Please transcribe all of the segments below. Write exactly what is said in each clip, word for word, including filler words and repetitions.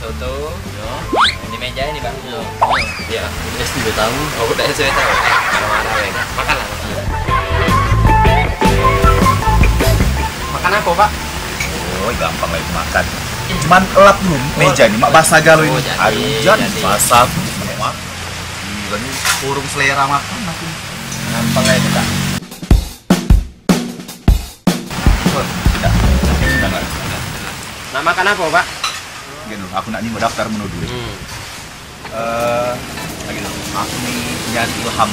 Soto. Yo. Di meja ini, Bang. Yo. Iya. Wes juga tahu. Oh, udah saya tahu. Marah-marah, weh. Makanlah. Makan apa, Pak? Oh, gampang lagi makan. Cuman lap dulu meja ini, mak basah galo ini. Oh, jadi, Aduh, jan jadi. Basah. Mak. Gila, ini kurung selera makan aku. Gampang lagi, Kak. Oh, tidak. Tidak, tidak. Nak makan apa, Pak? Gini, aku nak nyingok daftar menu dulu. Hmm. Eh, lagi dulu. Aku ni nyari ilham.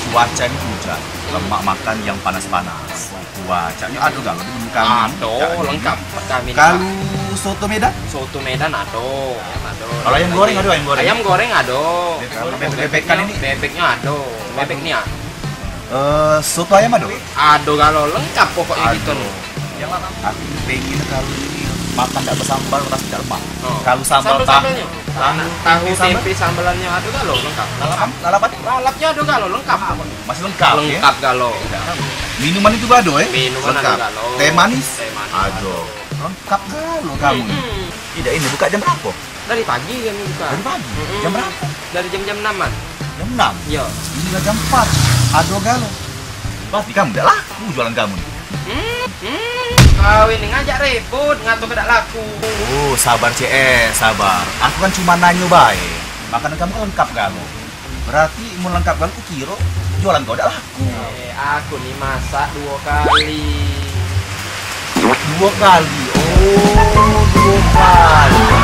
Cuaca ni hujan. Lemak makan yang panas-panas. Cuaca ni ado galo di menu kami. Ado, lengkap kami ni, Pak. Kalu soto Medan? Soto Medan ado. Ado. Kalau ayam goreng ado, ayam goreng? Ayam goreng ado. Bebek, bebek kan ini? Bebeknya ado. Bebek ni ah. Eh, soto ayam ado? Ado galo, lengkap pokoknya gitu ni. Aku pengen kalu ini makan dak besambal, rasa dak lemak. Oh. Kalu sambal tahu, sambal-sambalnyo? Tahu, tahu tempe, sambalannyo ado galo, lengkap. Lalapan, lalapan? Lalapnyo ado galo, lengkap. Masih lengkap, ya? Lengkap galo. Minuman itu ado, eh? Minuman ado galo. Teh manis? Teh manis ado. Lengkap galo kamu ni. Mm-mm. Tidak, ini buka jam berapa? Dari pagi kami buka. Dari pagi? Mm-mm. Jam berapa? Dari jam-jam enaman. Jam enam? Iya. Ini lah jam empat. Ado galo. Pasti kamu dak laku jualan kamu ni. Hmm, hmm. Kau ini ngajak ribut, ngato ke dak laku. Oh, sabar, C S, sabar. Aku kan cuma nanyo bae. Makanan kamu kan lengkap galo. Berarti mun lengkap galo, kukiro jualan kau dak laku. Eh, aku ni masak duo kali. Duo kali? Oh, duo kali.